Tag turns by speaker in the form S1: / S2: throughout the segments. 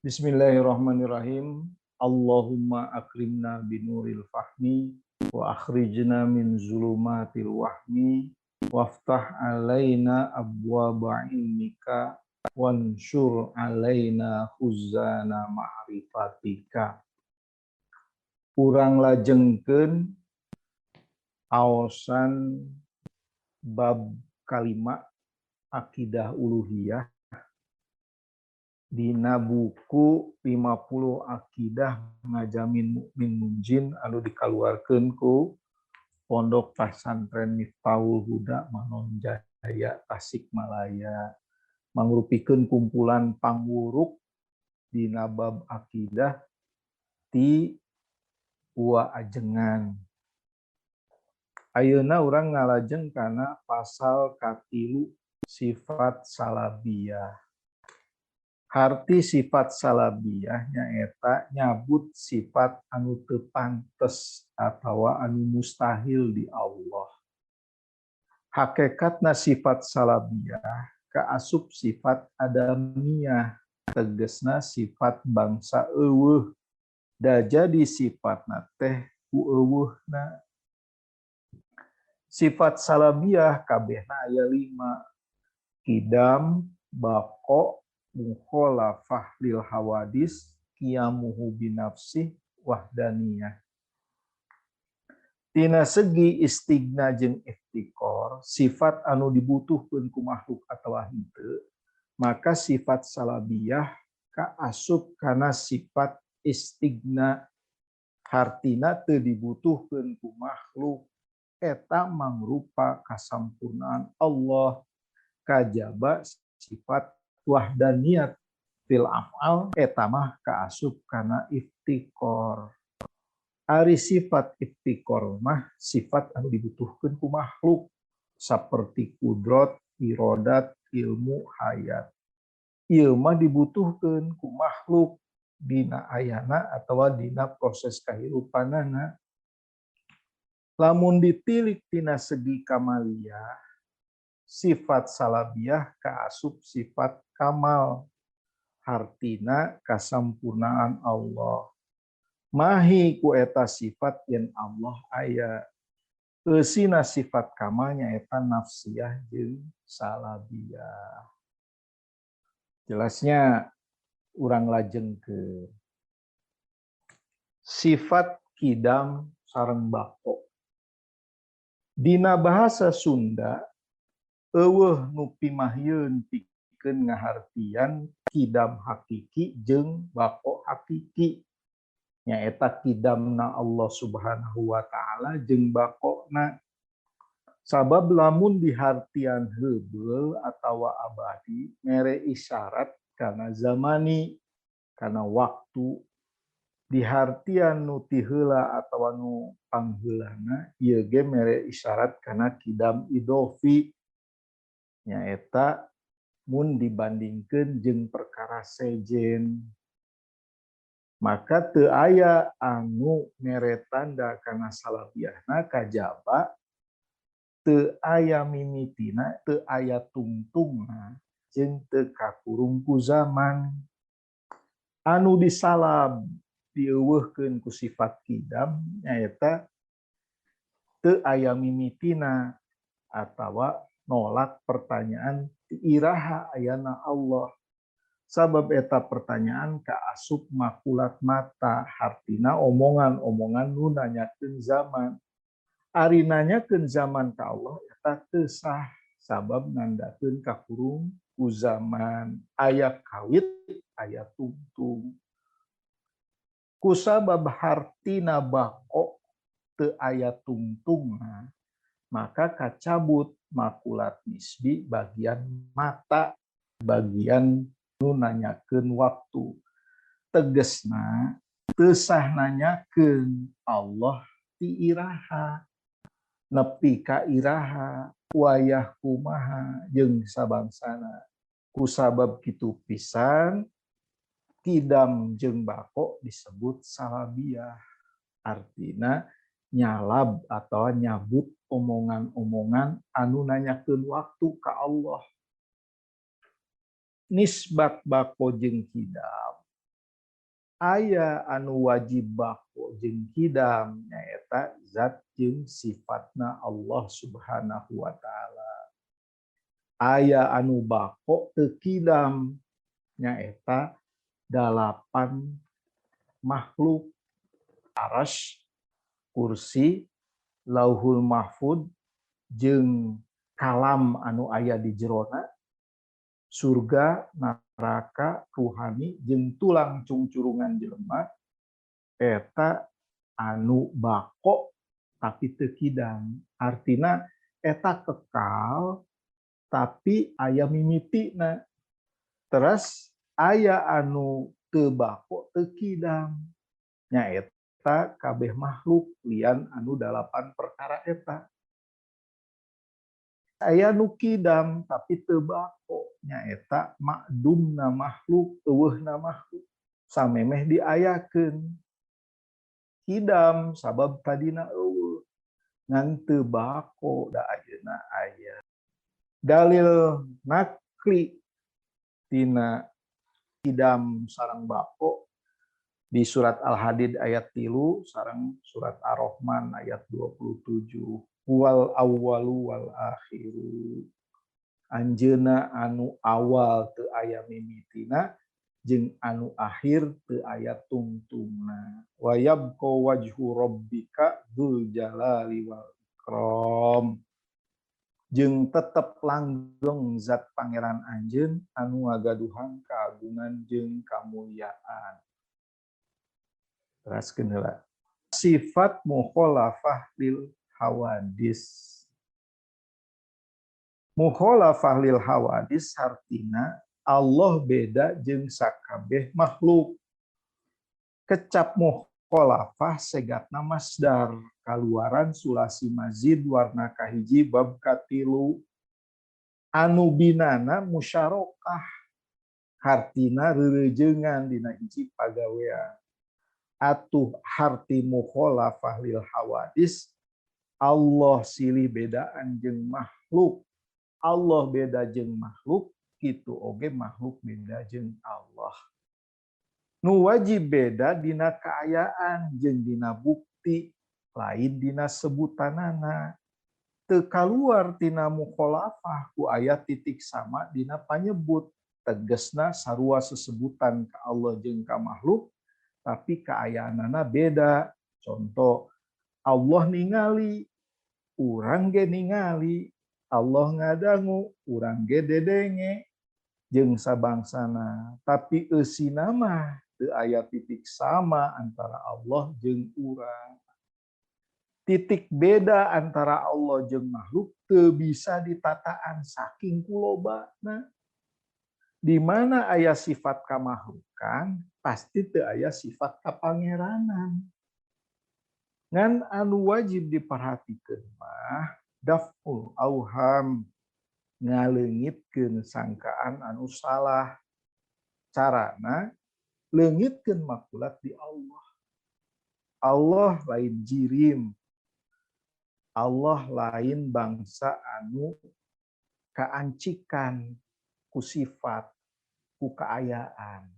S1: Bismillahirrahmanirrahim. Allahumma akrimna binuril fahmi wa akhrijna min zulumatil wahmi waftah alaina abwaba ilmika wansyur alaina khuzana ma'rifatika. Urang lajengkeun aosan bab kalima, akidah uluhiyah, dina buku 50 akidah ngajamin mukmin munjin anu dikaluarkeun ku Pondok Pesantren Miftahul Huda, Manonjaya, Tasikmalaya, mangrupikeun kumpulan pangwuruk dina bab akidah ti Uwa Ajengan. Ayeuna urang ngalajeng kana pasal 3, sifat salabiyah. Harti sifat salabiyah nyaeta nyabut sifat anu teu pantes atawa anu mustahil di Allah. Hakikatna sifat salabiyah kaasup sifat adamiyah, tegesna sifat bangsa euweuh, da jadi sifatna teh ku euweuhna. Sifat salabiyah kabehna aya 5: kidam, baqo, mukhalafah lil hawadis, qiyamuhu binafsih, wahdaniyah. Tina segi istigna jeung iftikor, sifat anu dibutuhkeun ku makhluk atawa henteu, maka sifat salabiyah kaasup kana sifat istigna, hartina teu dibutuhkeun ku makhluk, eta mangrupa kasampurnaan Allah, kajaba sifat wahdaniyat fil af'al, eta mah kaasup kana iftikor. Ari sifat iftikor mah sifat anu dibutuhkeun ku makhluk saperti kudrot, irodat, ilmu, hayat. Ieu mah dibutuhkeun ku makhluk dina ayana atawa dina proses kahirupanana. Lamun ditilik tina segi kamaliyah, sifat salabiyah kaasup sifat kamal, hartina kasampurnaan Allah. Mahi ku eta sifat yen Allah aya. Eusina sifat kamal nyaeta nafsiyah jeung salabiyah. Jelasnya urang lajeng ke sifat kidam sareng bako. Dina bahasa Sunda euweuh nu pimahieun pikeun ngahartian kidam hakiki jeung bako hakiki, nyaeta kidamna Allah Subhanahu wa taala jeung bakona. Sabab lamun dihartian heubeul atawa abadi mere isyarat kana zamani, kana waktu. Dihartian nu ti heula atawa nu pangheulana ieu ge mere isyarat kana kidam idofi, nyaeta mun dibandingkeun jeung perkara sejen. Maka teu aya anu mere tanda kana salabiahna kajaba teu aya mimitina, teu aya tungtungna, jeung teu kakurung ku zaman. Anu disalab dieuweuhkeun ku sifat kidam nyaeta teu aya mimitina atawa nolak pertanyaan ti iraha ayana Allah. Sabab eta pertanyaan kaasup makulat mata, hartina omongan-omongan nu nanyakeun zaman. Ari nanyakeun zaman ka Allah eta teu sah, sabab nandakeun kakurung ku zaman, aya kawit aya tungtung. Kusabab hartina bako teu aya tungtungna, maka kacabut makulat nisbi bagian mata, bagian nu nanyakeun waktu. Tegesna teu sah nanyakeun Allah ti iraha, nepi ka iraha, wayah kumaha jeung sabangsana. Kusabab kitu pisan kidam jeung bako disebut salabiah, artina nyalab atau nyabut omongan-omongan anu nanyakeun waktu ka Allah. Nisbat bako jeung kidam Aya anu wajib bako jeung kidam nyaeta zat jeung sifatna Allah Subhanahu wa taala. Aya anu bako teu kidam nyaeta 8 makhluk arasy, kursi, lauhul mahfud jeung kalam anu aya di jerona, surga, neraka, ruhani jeung tulang cungcurungan jelema eta anu bako tapi teu kidam. Artina eta kekal tapi aya mimitina. Terus aya anu teu bako teu kidam nyaeta kabeh makhluk lian anu 8 perkara eta. Aya nu kidam tapi teu bako nyaeta makdumna makhluk, eueuhna makhluk samemeh diayakeun. Kidam sabab tadina eueuh ngan teu bako da ayeuna aya. Dalil nakli tina kidam sareng bako di surat Al-Hadid ayat 3 sareng surat Ar-Rahman ayat 27. Wal awwalu wal akhiru. Anjeuna anu awal teu aya mimitina jeung anu akhir teu aya tungtungna. Wa yabqa wajhu rabbika dzul jalali wal ikram. Jeung tetep langgeng zat pangeran anjeun anu ngagaduhan keagungan jeung kamulyaan. Teraskeun heula. Sifat mukhalafah lil hawadis. Mukhalafah lil hawadis hartina Allah beda jeung sakabeh makhluk. Kecap mukhalafah segatna masdar kaluaran sulasi mazid warna kahiji bab katilu anu binana musyarakah hartina reurejeungan dina hiji pagawean. Atuh harti mukhalafah lil hawadis Allah silih bedaan jeung makhluk. Allah beda jeung makhluk, kitu oge makhluk beda jeung Allah. Nu wajib beda dina kaayaan jeung dina bukti, lain dina sebutanana. Teu kaluar tina mukhalafah ku aya titik sama dina panyebut. Tegesna sarua sesebutan ka Allah jeung ka makhluk, tapi kaayaanana beda. Contoh, Allah ningali, urang ge ningali. Allah ngadangu, urang ge dedenge jeung sabangsana. Tapi eusina mah teu aya titik sama antara Allah jeung urang. Titik beda antara Allah jeung makhluk teu bisa ditataan saking kulobana. Di mana aya sifat kamakhlukan, pasti teu aya sifat kapangeranan. Ngan anu wajib diperhatikeun mah daf'ul auham, ngaleungitkeun sangkaan anu salah. Carana leungitkeun makulat di Allah. Allah lain jirim. Allah lain bangsa anu kaancikan ku sifat, ku kaayaan.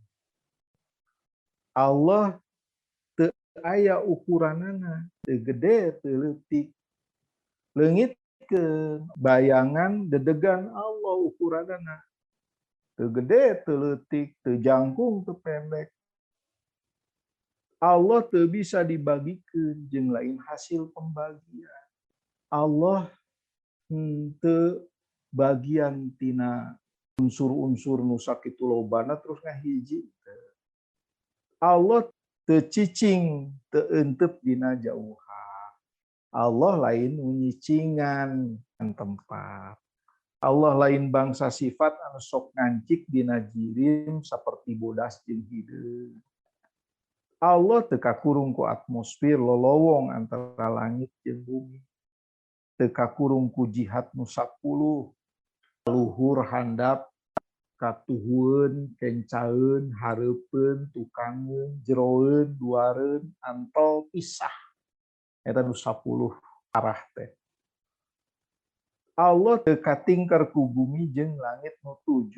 S1: Allah teu aya ukuranana, teu gede, teu leutik. Leungitkeun bayangan dedegan Allah ukuranana. Teu gede, teu leutik, teu jangkung, teu pendek. Allah teu bisa dibagikeun jeung lain hasil pembagian. Allah teu bagian tina unsur-unsur nu sakitu lobana terus ngahiji. Allah teu cicing, teu euteup dina jauhan. Allah lain nyicingan tempat. Allah lain bangsa sifat anu sok ngancik dina jirim saperti bodas jeung hideung. Allah teu kakurung ku atmosfer lolowong antara langit jeung bumi. Teu kakurung ku jihad nu 10. Luhur handap katuhueun, kencaeun, hareupeun, tukangeun, jeroeun, duareun, antol pisah. Eta nu 10 arah teh. Allah teu katingker ku bumi jeung langit nu 7,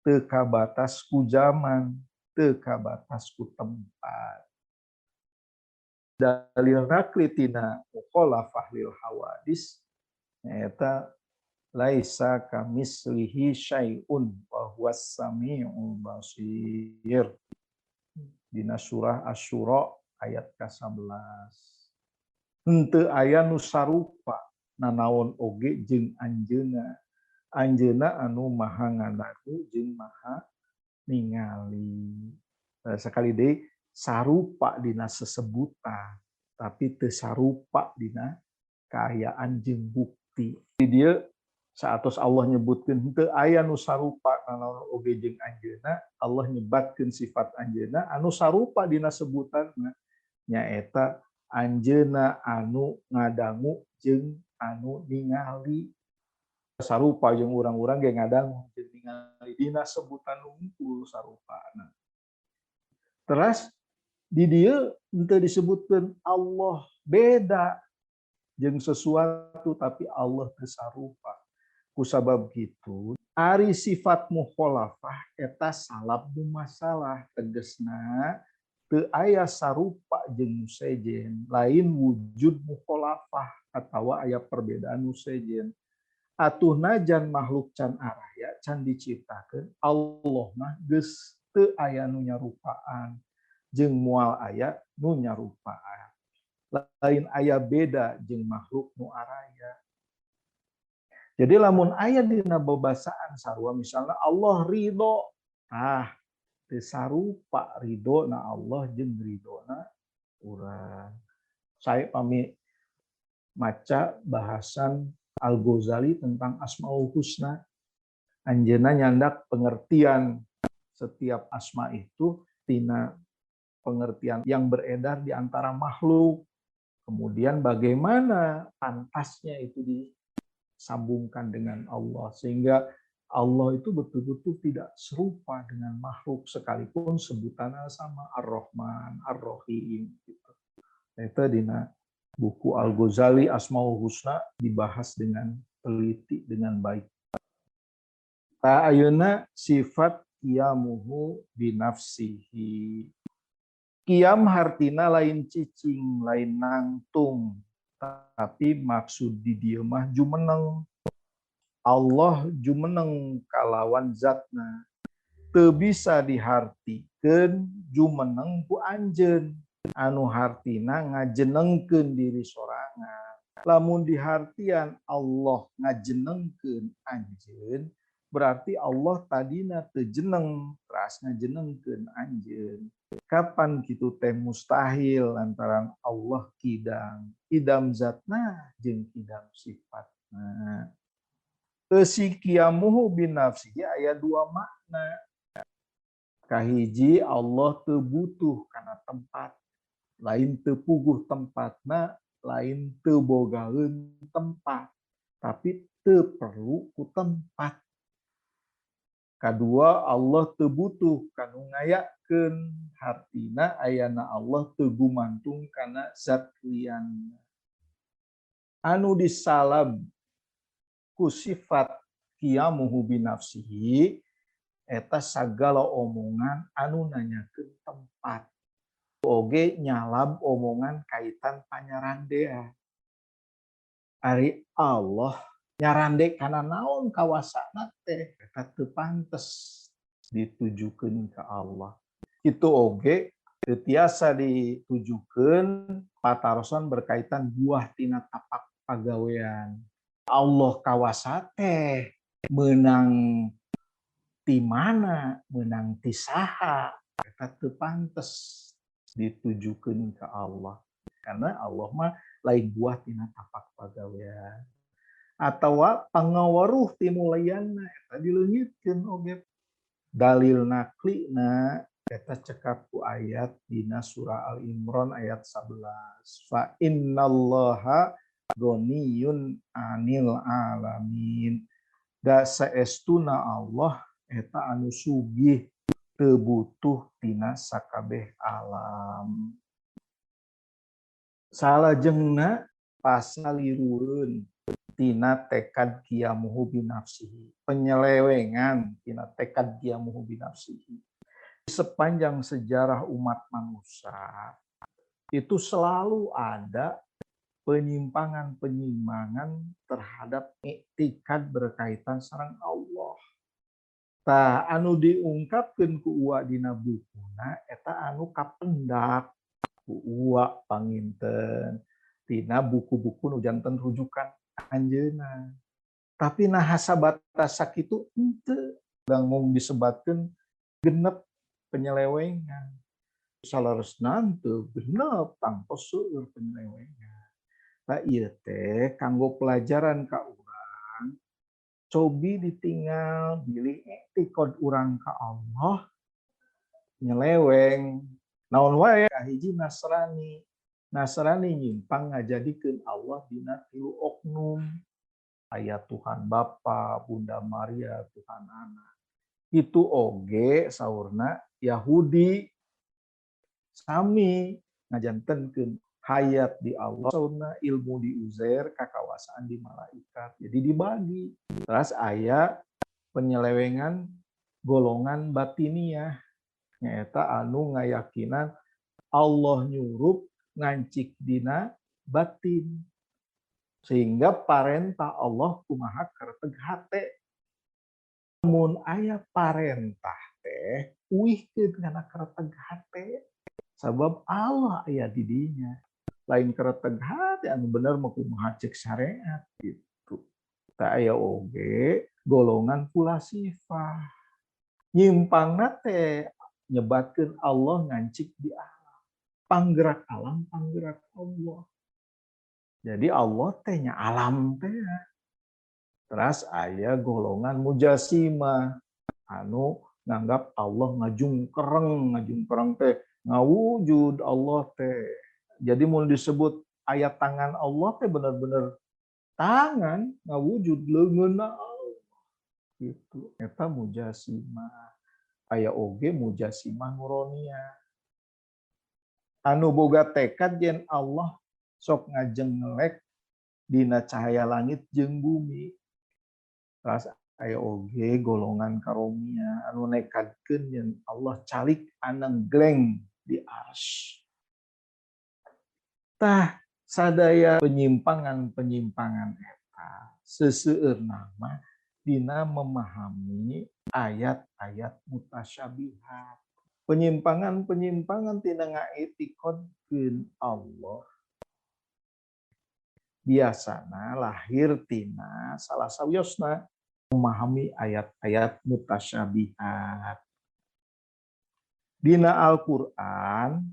S1: teu kabatas ku zaman, teu kabatas ku tempat. Dalil nakli tina mukhalafah lil hawadis nyaeta laisa kamislihi syai'un wa huwas samiul basir. Dina surah Asy-Syura ayat ka-11. Henteu aya nu sarupa nanaon oge jeung anjeunna. Anjeunna anu maha ngadangu jeung maha ningali. Sekali deui sarupa dina sesebutan tapi teu sarupa dina kaayaan jeung bukti. Di dieu saatos Allah nyebutkeun henteu aya nu sarupa nanaon oge jeung anjeunna, Allah nyebatkeun sifat anjeunna anu sarupa dina sebutanna nyaeta anjeunna anu ngadangu jeung anu ningali. Sarupa jeung urang-urang ge ngadangu jeung ningali dina sebutan unggul sarupana. Teras di dieu henteu disebutkeun Allah beda jeung sesuatu tapi Allah teu sarupa. Kusabab kitu ari sifat mukhalafah eta salab masalah tegesna teu aya sarupa jeung nu sejen, lain wujud mukhalafah atawa aya perbedaan nu sejen. Atuh najan makhluk can araya can diciptakeun Allah mah geus teu aya nu nyarupaan jeung moal aya nu nyarupaan. Lain aya beda jeung makhluk nu araya. Jadi lamun aya dina bebasaan sarua misalnya Allah ridho, tah teu sarupa ridhona Allah jeung ridhona urang. Saya pami maca bahasan Al-Ghazali tentang Asmaul Husna. Anjeunna nyandak pengertian setiap asma itu tina pengertian yang beredar di antara makhluk. Kemudian bagaimana pantasnya itu disambungkan dengan Allah sehingga Allah itu betul-betul tidak serupa dengan makhluk sekalipun sebutannya sama Ar-Rahman, Ar-Rahim gitu. Itu dina buku Al-Ghazali Asmaul Husna dibahas dengan teliti dengan baik. Ta ayeuna sifat qiyamuhu binafsihi. Qiyam hartina lain cicing, lain nangtung, tapi maksud di dieu mah jumeneng. Allah jumeneng kalawan zatna. Teu bisa dihartikeun jumeneng ku anjeun. Anu hartina ngajenengkeun diri sorangan. Lamun dihartian Allah ngajenengkeun anjeun, berarti Allah tadina teu jeneng, teras ngajenengkeun anjeun. Kapan kitu teh mustahil lantaran Allah kidang, kidam zatna jeung kidam sifatna. Eusi qiyamuhu binafsihi aya dua makna. Kahiji Allah teu butuh kana tempat, lain teu puguh tempatna, lain teu bogaeun tempat, tapi teu perlu ku tempat. Kadua Allah teu butuh kanu ngayakeun, hartina ayana Allah teu gumantung kana zat lian. Anu disalab ku sifat qiyamuhu binafsihi eta sagala omongan anu nanyakeun tempat. Oge nyalab omongan kaitan panyarandea. Ari Allah nyarande kana naon kawasana teh eta teu pantes ditujukeun ka Allah. Kitu oge teu tiasa ditujukeun patarosan berkaitan buah tina tapak pagawean. Allah kawasa teh meunang ti mana, meunang ti saha, eta teu pantes ditujukeun ka Allah. Karena Allah mah lain buah tina tapak pagawean. Atawa pangawaruh ti nu lianna eta dileungitkeun oge. Dalil naklina eta cekap ku ayat dina surah Al-Imran ayat 11. Fa innallaha ghaniyun 'anil alamin. Da saestuna Allah eta anu sugih teu butuh tina sakabeh alam. Salajengna pasalirueun tina tekad qiyamuhu binafsihi, penyelewengan tina tekad qiyamuhu binafsihi. Sepanjang sejarah umat manusia itu selalu ada penyimpangan-penyimpangan terhadap iktikad berkaitan sareng Allah. Tah anu diungkapkeun ku Uwa dina bukuna eta anu kapendak ku Uwa panginten tina buku-buku nu janten rujukan anjeunna. Tapi nah sabatas sakitu henteu, mung disebatkeun genep penyelewengan. Saleresna teu genep, tangtos seueur penyelewengan. Tah ieu teh kanggo pelajaran ka urang, cobi ditinggal bilih iktikad urang ka Allah nyeleweng. Naon wae kahiji Nasrani. Nasrani nyimpang ngajadikeun Allah dina tilu oknum. Aya Tuhan Bapa, Bunda Maria, Tuhan Anak. Itu oge saurna Yahudi sami ngajantenkeun hayat di Allah, saurna ilmu di Uzair, kakawasaan di malaikat. Jadi dibagi. Terus aya penyelewengan golongan batiniyah, nyaeta anu ngayakinan Allah nyurup ngancik dina batin. Sehingga parentah Allah kumaha kareteg hate. Mun aya parentah teh uihkeun kana kareteg hate. Sabab Allah aya di dinya. Lain kareteg hate anu bener mah kumaha cek syariat gitu. Tah aya oge golongan fulasifah. Nyimpangna teh nyebatkeun Allah ngancik di alam. Panggerak alam, panggerak Allah. Jadi Allah teh nya alam teh. Terus aya golongan mujasimah anu nganggap Allah ngajungkereng, ngajungkereng teh ngawujud Allah teh. Jadi mun disebut ayat tangan Allah teh bener-bener tangan ngawujud leungeunna Allah. Gitu. Eta mujasimah. Aya oge mujasimah nuronia. Anu boga tekad yen Allah sok ngajenglek dina cahaya langit jeung bumi. Terus aya oge golongan karomia anu nekadkeun yen Allah calik anenggleng di arsy. Tah sadaya penyimpangan-penyimpangan eta seseueurna mah dina memahami ayat-ayat mutasyabihat. Penyimpangan-penyimpangan tina ngaitikodkeun Allah biasana lahir tina salah sawiosna memahami ayat-ayat mutasyabihat. Dina Al-Qur'an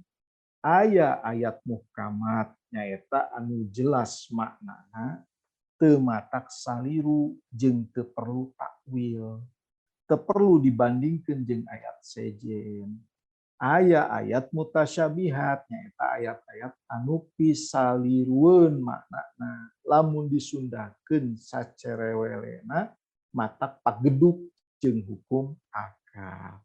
S1: aya ayat muhkamat nyaeta anu jelas maknana teu matak saliru jeung teu perlu takwil, teu perlu dibandingkeun jeung ayat sejen. Aya ayat mutasyabihat nyaeta ayat-ayat anu pisalirueun maknana, lamun disundakeun sacerewelena matak pageduk jeung hukum akal.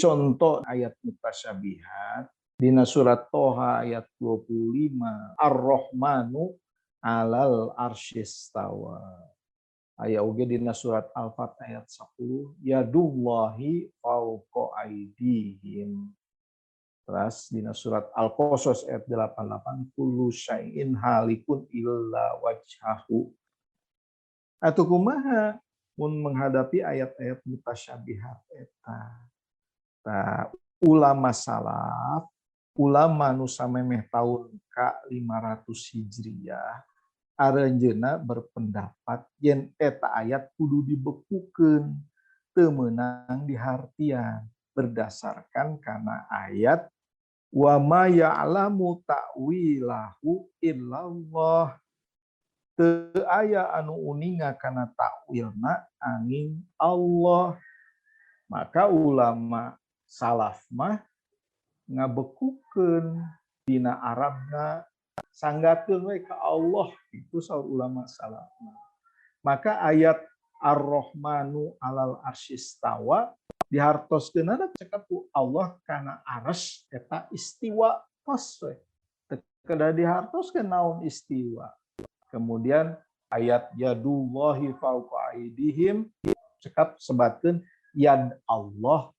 S1: Contoh ayat mutasyabihat dina surat Toha ayat 25, Ar-Rahmanu alal arsyistawa. Aya oge dina surat Al-Fat ayat 10, yadullahi fauqa aidihim. Terus dina surat Al-Qasas ayat 88, kullu syai'in halikun illa wajhahu. Atuh kumaha mun menghadapi ayat-ayat mutasyabihat eta? Tah, ulama salaf, ulama nu samemeh tahun ka 500 Hijriah, aranjeunna berpendapat yen eta ayat kudu dibekukeun, teu meunang dihartian berdasarkan kana ayat wa ma ya'lamu ta'wilahu illallah. Teu aya anu uninga kana takwilna angin Allah. Maka ulama salaf mah ngabekukeun dina Arabna sanggakeun we ka Allah, itu saur ulama salaf mah. Maka ayat Ar-Rahmanu alal arsyistawa dihartoskeunana cekap ku Allah kana arsy eta istiwa tos we. Teu kedah dihartoskeun naon istiwa. Kemudian ayat yadullahi fauqa aidihim cekap sebatkeun yad Allah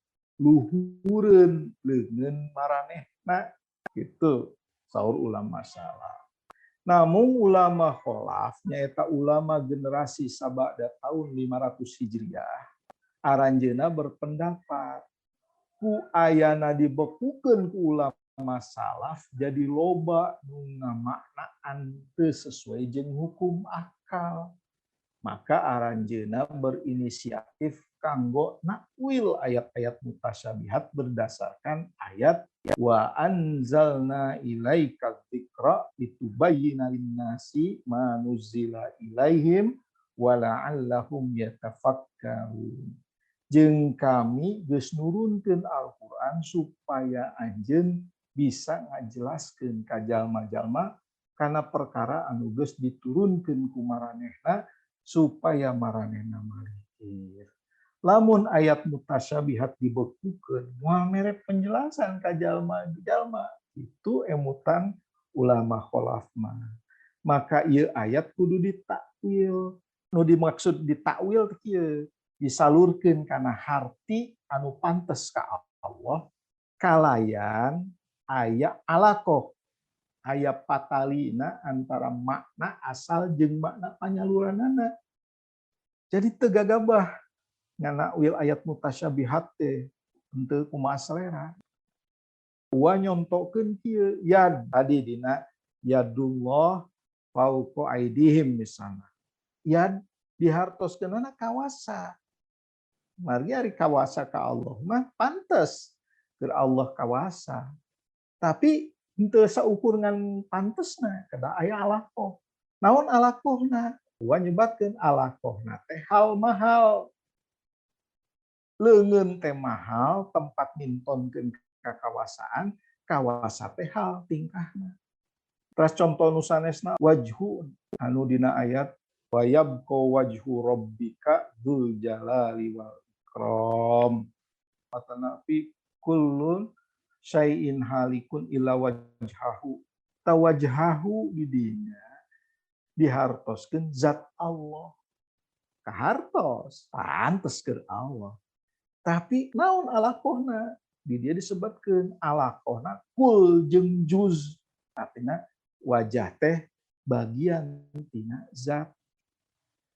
S1: Luhureun leungeun maranehna gitu saur ulama salaf. Namun ulama kholaf nyaeta ulama generasi sabada tahun 500 Hijriah, aranjeuna berpendapat ku ayana dibekukeun ku ulama salaf jadi loba nu ngamaknaan teu sesuai jeung hukum akal. Maka aranjeuna berinisiatif kanggo nakwil ayat-ayat mutasyabihat berdasarkan ayat wa anzalna ilaika dzikra litubayyina linnasi ma nuzzila ilaihim wa la'allahum yatafakkarun. Jeung kami geus nurunkeun Al-Qur'an supaya anjeun bisa ngajelaskeun ka jalma-jalma kana perkara anu geus diturunkeun ku maranehna supaya maranehna marikir. Lamun ayat mutasyabihat dibekukeun, moal mere penjelasan ka jalma-jalma. Itu emutan ulama kholaf mah. Maka ieu ayat kudu ditakwil. Nu dimaksud ditakwil kieu, disalurkeun kana harti anu pantes ka Allah kalayan aya alaqoh, aya patalina antara makna asal jeung makna panyaluranana. Jadi teu gagabah nganakwil ayat mutasyabihat teh henteu kumaha selera. Wa nyontokeun kieu yad tadi dina yadullah fauqa aidihim misalna. Yad dihartoskeunana kawasa. Margi ari kawasa ka Allah mah pantes keur Allah kawasa. Tapi henteu saukur ngan pantesna kada aya alaqoh. Naon alaqohna? Wa nyebatkeun alaqohna teh hal mahal. Leungeun teh mahal tempat mintonkeun kakawasaan, kawasa teh hal tingkahna. Terus contoh nu sanesna wajhu anu dina ayat wa yabqa wajhu rabbika dzul jalali wal ikram. Patanapi kullun syai'in halikun illa wajhahu. Tawajhahu di dinya dihartoskeun zat Allah. Kahartos pantes keur Allah. Tapi naon alaqohna? Di dia disebutkeun alaqohna kul jeung juz. Artinya wajah teh bagian tina zat.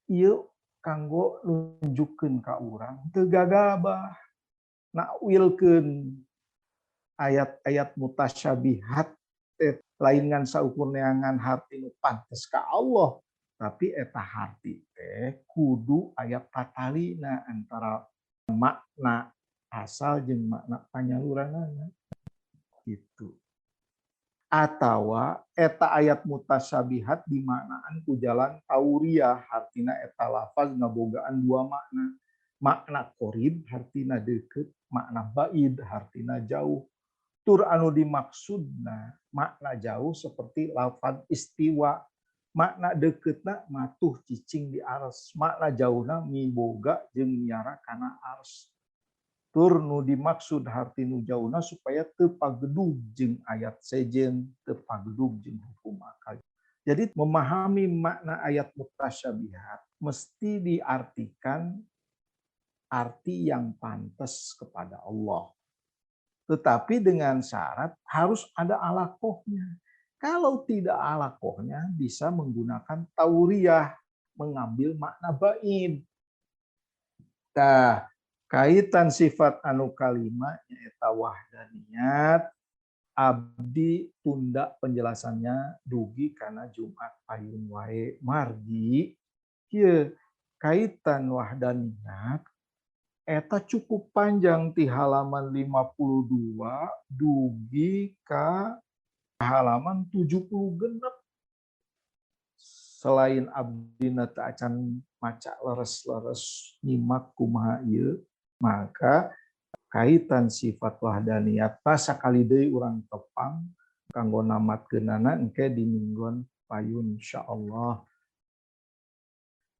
S1: Ieu kanggo nunjukkeun ka urang teu gagabah nakwilkeun ayat-ayat mutasyabihat teh lain ngan saukur neangan harti nu pantes ka Allah, tapi eta harti teh kudu aya patalina antara makna asal jeung makna panyaluranana gitu. Atawa eta ayat mutasyabihat dimaknaan ku jalan tauriyah, hartina eta lafaz ngabogaan dua makna. Makna qorib hartina deukeut, makna baid hartina jauh. Tur anu dimaksudna makna jauh seperti lafaz istiwa, makna deukeutna matuh cicing di ars, makna jauhna miboga jeung miara kana ars. Tur nu dimaksud harti nu jauhna supaya teu pagedug jeung ayat sejen, teu pagedug jeung hukum akal. Jadi memahami makna ayat mutasyabihat mesti diartikan arti yang pantas kepada Allah. Tetapi dengan syarat harus ada alaqohnya. Kalau tidak alaqohnya bisa menggunakan tauriyah, mengambil makna baid. Nah, kaitan sifat anu kalima nyaeta wahdaniyat, abdi tunda penjelasannya dugi karena Jumat payun wae margi kieu kaitan wahdaniyat eta cukup panjang ti halaman 52 dugi ka halaman 70 genep. Selain abdina teu acan maca leres-leres nyimak kumaha ieu, maka kaitan sifat wahdaniyat sakali deui urang tepang kanggo namatkeunana engke di minggon payun insyaallah.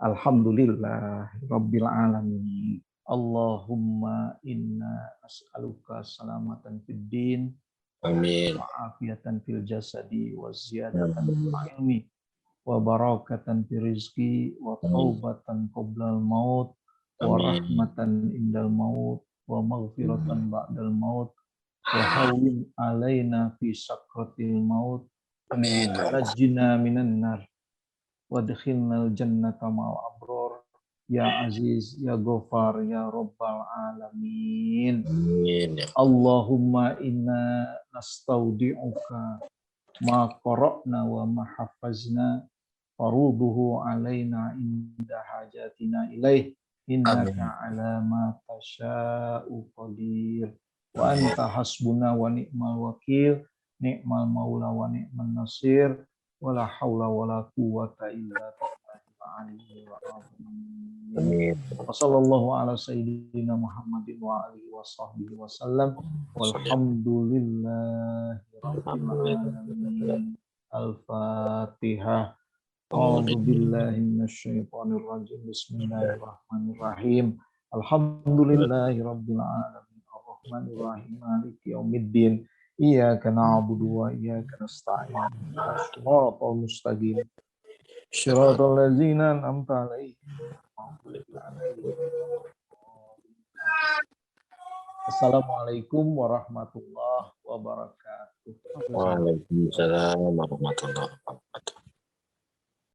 S1: Alhamdulillah rabbil alamin. Allahumma inna as'aluka salamatan fid din,
S2: amin,
S1: wa afiatan fil jasadi, wa ziyadatan fil ilmi, wa barakatan fil rizki, wa taubatan qoblal maut, wa rahmatan indal maut, wa maghfiratan ba'dal maut wa hawwin alaina fi sakratil maut.
S2: Amin.
S1: Najjina minan nar wadkhilnal jannata ma'al abrar ya aziz ya ghafar ya rabbal alamin.
S2: Amin.
S1: Allahumma inna nastaudi'uka ma qara'na wa ma hafazna faruduhu alaina inda hajatina ilaih innaka ala ma tasha'u qadir wa anta hasbuna wa ni'mal wakil ni'mal maula wa ni'man nasir wala haula wala quwwata illa billahil aliyyil azim.
S2: Amin.
S1: Wa sallallahu ala sayyidina Muhammadin wa alihi wa sahbihi wa sallam. Walhamdulillahi rabbil alamin. Al-Fatihah. A'udzu billahi minasyaitonir rajim. Bismillahirrahmanirrahim. Alhamdulillahi rabbil alamin. Arrahmanir rahim. Maliki yaumiddin. Iyyaka na'budu wa iyyaka nasta'in. Shiratal mustaqim. Shiratal ladzina an'amta 'alaihim. Assalamualaikum warahmatullahi wabarakatuh.
S2: Waalaikumsalam warahmatullahi wabarakatuh.